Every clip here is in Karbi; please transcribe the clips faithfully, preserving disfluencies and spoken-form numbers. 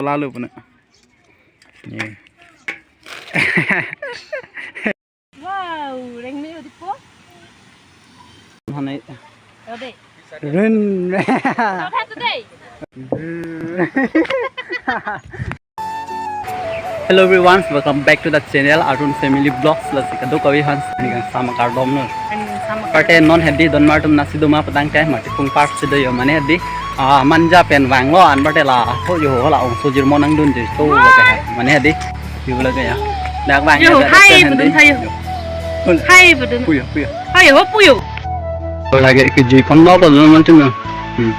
Lalu puna. Ye. Wow, rengme odipo. Hane. Ode. Run. Not today. Hello everyone, welcome back to the channel Arun Family Vlogs. Lasi kadokave aphan arni kangsam akardom non. Arni kangsam akardom. Parte non hedi donmar atum nasi doma patang te mati pung park si do yo mane hedi. Ah, Manja pen vanglo anparte la ho yo la ongso jirmon nangdun je to la ke mane hedi. Yo la ke ya. Dak vang yo, ya, hai dak budun hedi. Thayo. Yo. Hai budun. Puyo, puyo. Hai ho puyo. Lagi kejui pon lo to non mati na. Hmm.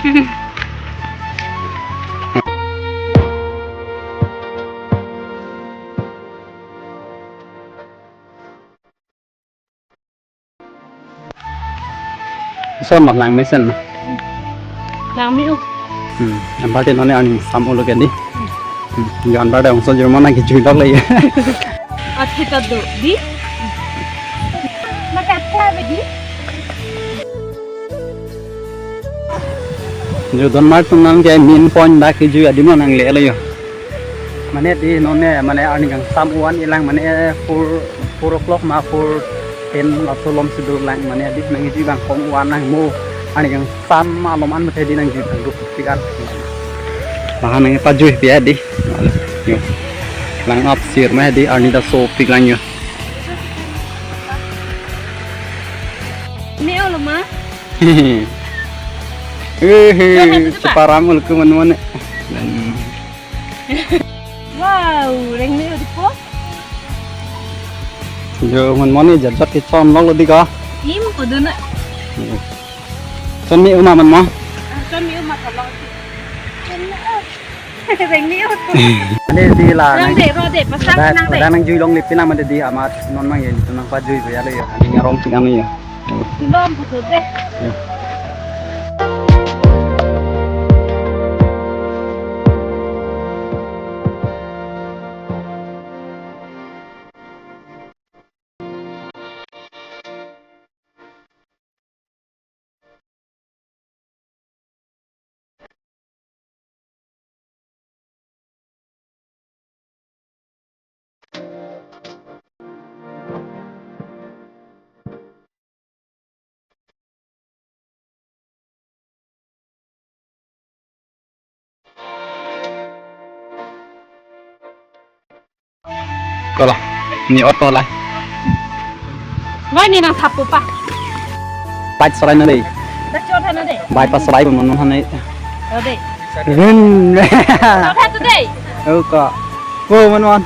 Son ma langme sen. Langme o. Hmm, anparte non ne arni kangsam olo ke di. Hmm, yo anparte ongso jirmon nangkejui lok le. Athe ta do di. Maka athe ave di. Yo donmar atum nangke main point dak kejui adim lo nangle lo yo. Mane di non ne mane arni kangsam ovan ilang mane four, four o'clock ma four ten laso alom si dolang mane di nangkejui bang kom ovan nang mo arni kangsam alom an mate di nangjui bang duk pikan. Lahan nangpajui pi di. Yo. Lang apsir ma di arni ta sopik lang yo. Ni olo ma? Hehe. Yo, hai betul, Pak. Ceparam ulku mane mane. Hmm. Wow, rengme odipo. Yo, mane mane jat jat kechon lok lo di ka. Im ko dona. Chonme uma mane ma? Ah, chonme uma tolong. Rengme o. Mane di la nang. Rode, rode, pasang nang de. Pada nangjui longle pinang mane di amat non mang ye nangpajui ya le yo. Ani arong pinang ye. Lom putu de. Kola, ni auto la. Vai ni nang thapu pa. Bike serai na dei. Dak chot hana dei. Bike pas serai pun non hana. Ode. Rin. Chot hatu dei. Oh ka. Oh, mane mane.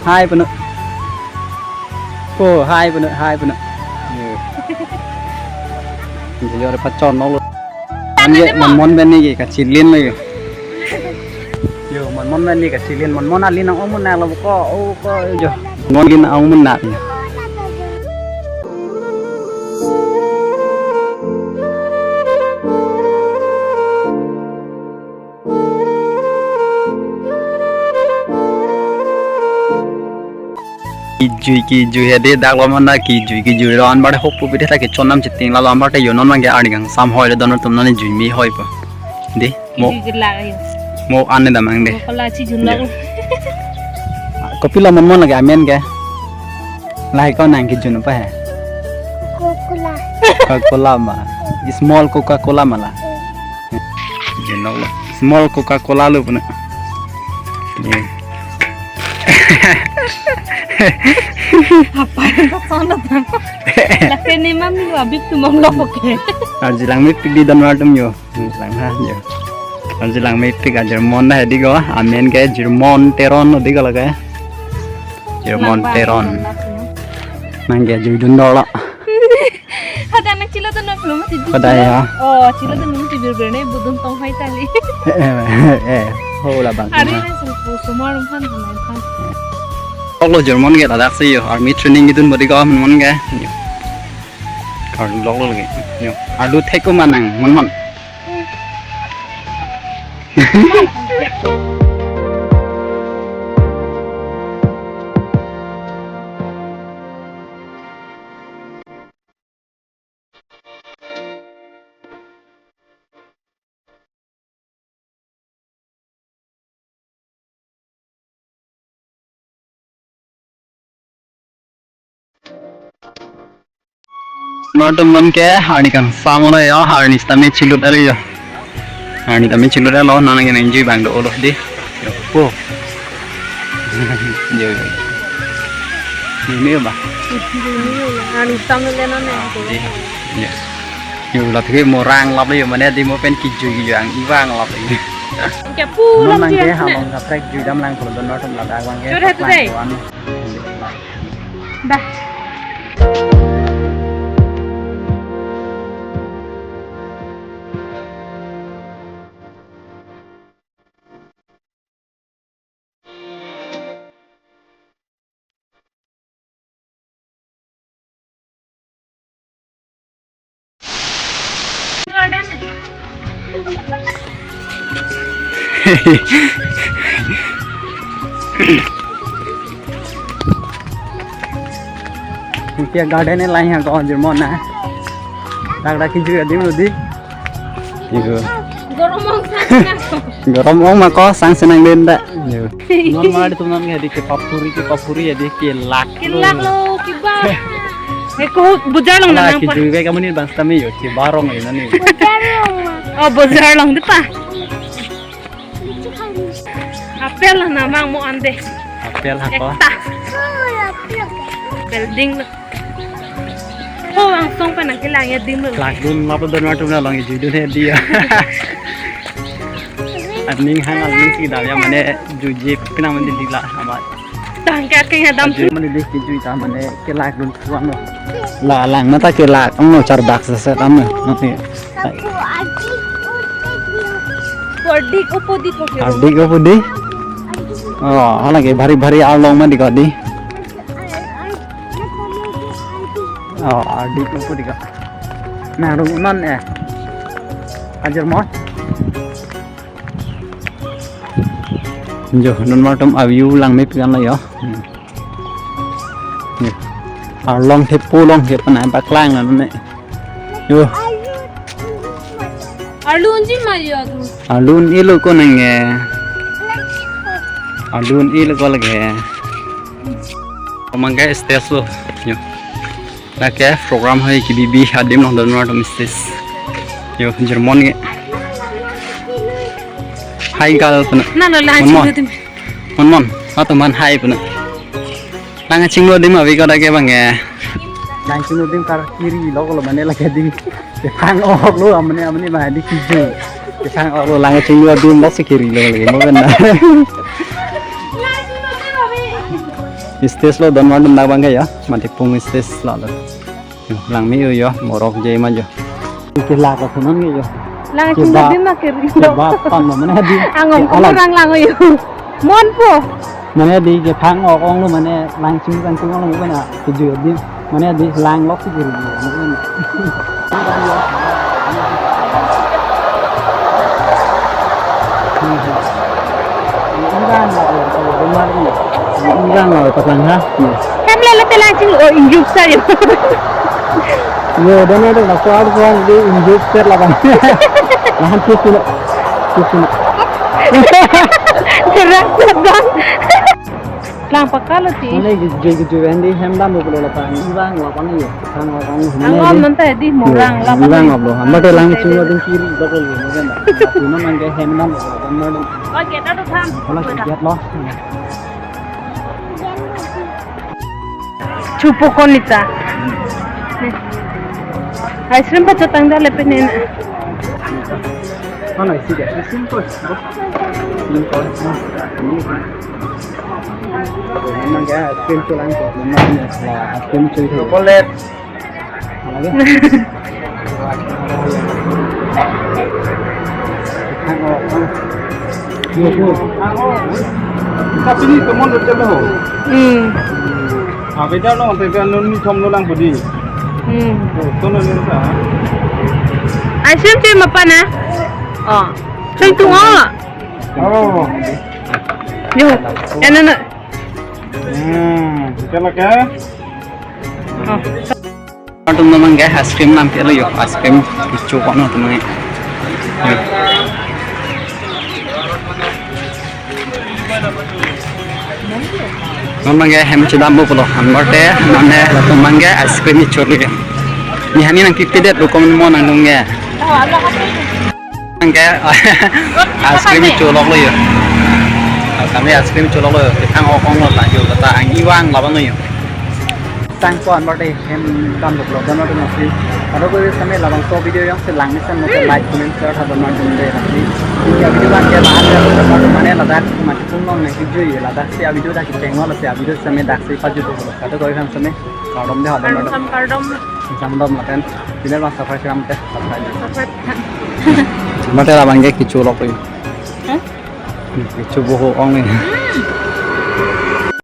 Hai punu. Oh, hai punu, hai punu. Yo. Yo re pachon noklo. Anje mane mane pen ni kachilin lo yo. Yo, mane mane pen ni kachilin, mane mane alin nang-ong mun nang lo ko, oh ko yo. Mane alin nang-ong mun nang. Kejui kejui hedi dak lo mane kejui kejui lo anparte hopu pite ta kechon nam chiting la lo anparte yo non mang ke arni kangsam hoi le don atum non jui me hoi po. Di mo. Kejui ke la ayo. Mo ane damang de. Mo kola chi jun la. Yo. Kopi lo mane mane lake amen ke. Lahai ko nang kejun apa he? Coca-Cola. Coca-Cola ma. Small Coca-Cola ma la. Jun lo. Small Coca-Cola lo puna. Apa yang kau sana tang? Lake ni mami wa bip tu mong lo ke. Arji langmepik di donmar atum yo. Lang ha yo. Arji langmepik a Jirmon dah di ko. Amen ke Jirmon Teron di ko lake. Jirmon Teron. Nang ke jui dun dolo. Hadak nang chilo dun nang belum masih. Hadak ya. Oh, chilo dun nang tidur berne budun tong hai tali. Eh, eh, eh, ho la bang. Hari na sulpu sumar umpan hanai pan. Lok lo Jirmon ke ladak si yo, army training idun bodi ko mane mane ke. Yo. Kar lok lo lagi. Yo. Alu thek ko manang, mane mane. Nangtum non ke arni kangsam lo yo, arni sitame chilut ari yo. Arni tame chilut lo, nang nang nang jui abang do-olo dei. Yo, po. Yo, yo. Ini ba? Ini arni sitame le non ne. Dei. Yo. Yo, la thik mo rang lap lo yo, mane dei mo pen kejui kejui abang lap lo. Ke pulang non nang dia ke ne. Hamong kaprek jui dam lang pulo don nangtum ladak abang ke. Sudah tu dei. Dah. India garden e lang ha ko jirmon na. Dak dak kejui adim lo dei. Yo. Gorom ong sang senang. Gorom ong ma ko sang senang den ta. Yo. Non mari tum non ke dei ke papuri ke papuri ya dei ke lak. Ke lak lo ke ba. Eh, ko bojar along nang pa. Kejui ke kamu ni bang sitame yo ke barong yo nani. Bojar along ma. Oh, bojar along dei pa. Apple na mang mo ande. Apple ha ko. Ekta. Apple ding lo. Oh, angsong pen nang kelang ya ding lo. Kelak dun lap lo don nangtum along jui dun he dei ya. Aning hang aning si dam ya mane juije pina mane dei la ama. Tang ka ke ya dam. Jui mane dei kejui ta mane kelak dun puan lo. La lang mata kelak ang no char bak sa sa tam no. Ardik upo dei ko. Ardik upo dei. Oh, hala ke bhari bhari arlong ma dei ko dei. Oh, ardik upo dei ko. Nang rung non eh. Ajirmon. Jo, non nangtum a-view lang me pian la yo. Hmm. Yo. Arlong thepo long ke panai paklang la ne. Yo. Arlo unji ma yo tu. Arlo un-e lo ko nang e. Arlo un-e lo ko lake. Amang ke stage lo. Yo. Lake program hai kebi bi adim lo don nangtum stage. Yo, jirmon ke. Hai gal pena. Na lo lang. Mon, mon. Chinglo adim. Mon mon, atum aphan hai pena. Lang chinglo adim ave ko dak ke bang e. Lang chinglo adim kar kiri lo ko lo mane lake adim. Kethang ok lo amane amane ma dei kejui. Kethang ok lo lang chinglo adim dak si kiri lo lake mo kan na. Stage lo don nangtum dak bang ke ya, mati pung stage lo lo. Yo, lang me yo, yo, morok je ma yo. Kelak ko non ke yo. Lang chinglo adim ma kiri lo. Keba pan lo mane dei. Angong ko alang. Rang lang yo. Mon po. Mane dei kethang ok ong lo mane lang ching lang ching ong lo mane kejui adim. Mane dei lang lok si kiri lo. Ingang lo, ingang lo, pasang ha. Hem le le te lang ching lo, oh, injuk sa yo. Yo, don nangtum la kuar kuar dei injuk ser la bang. Lahan tis sino. Tis sino. Kerak sedang. Lang pakalo ti. Mane kejui kejui andi hem dam lo la pa. Ingang lo pa ni yo. Kethang ok ong lo. Ang mane om dei. Nonta dei mo rang la pa. Ingang lo. Hamba te lang chinglo adim kiri lo ko lo. Mane na. Tapi memang ke hem dam lo. Oke, ta tu tham. Kalau kiat lo. Chupo kon nita. Ice cream pachetang dak le pene na. Mana isi dia? Simple. Simple. Memang ya, ice cream tulang ko. Memang ya, ice cream tulang. Chocolate. Lagi. Tapi ni teman tu celo. Hmm. Ah, beda lo, tapi kan ni thom lo lang budi. Hmm. Oh, tu ni sa. Ice cream tu apa na? Oh. Sing tung oh. Oh. Yo, ano na? Hmm, kita lagi. Oh. Atum nangtum ke ice cream lam ke lo yo, ice cream kecho ko nangtum ke. Yo. Nangtum ke hem chedam bo pulo, anbar te, nangtum ke ice cream kecho lo yo. Ni hani nangkepi det lo, komat mo nangdun ke. Nang ke ice cream cholok lo yo. Kami ice cream cholok lo yo. Kethang ok ong lo ta yo, ta angji vang labang lo yo. Tang ko anbar de hem dam lo lo dam lo dam si. Kadokave sitame labangso video jongsi lang mesen mo ke like, comment, share tha dam lo dam de lasi. Ya video bang ke bahan ya lo dam lo mane ladak mati pung long nangkejui ladak si a video dak kecheng lo lasi a video sitame dak si pajut lo. Kadokave sitame kardom de ha dam lo dam. Kardom, kardom. Samdom lapen. Channel bang subscribe kram te. Subscribe. Subscribe. Mate labang ke kecholok lo yo. Hah? Kecho boho ong ni.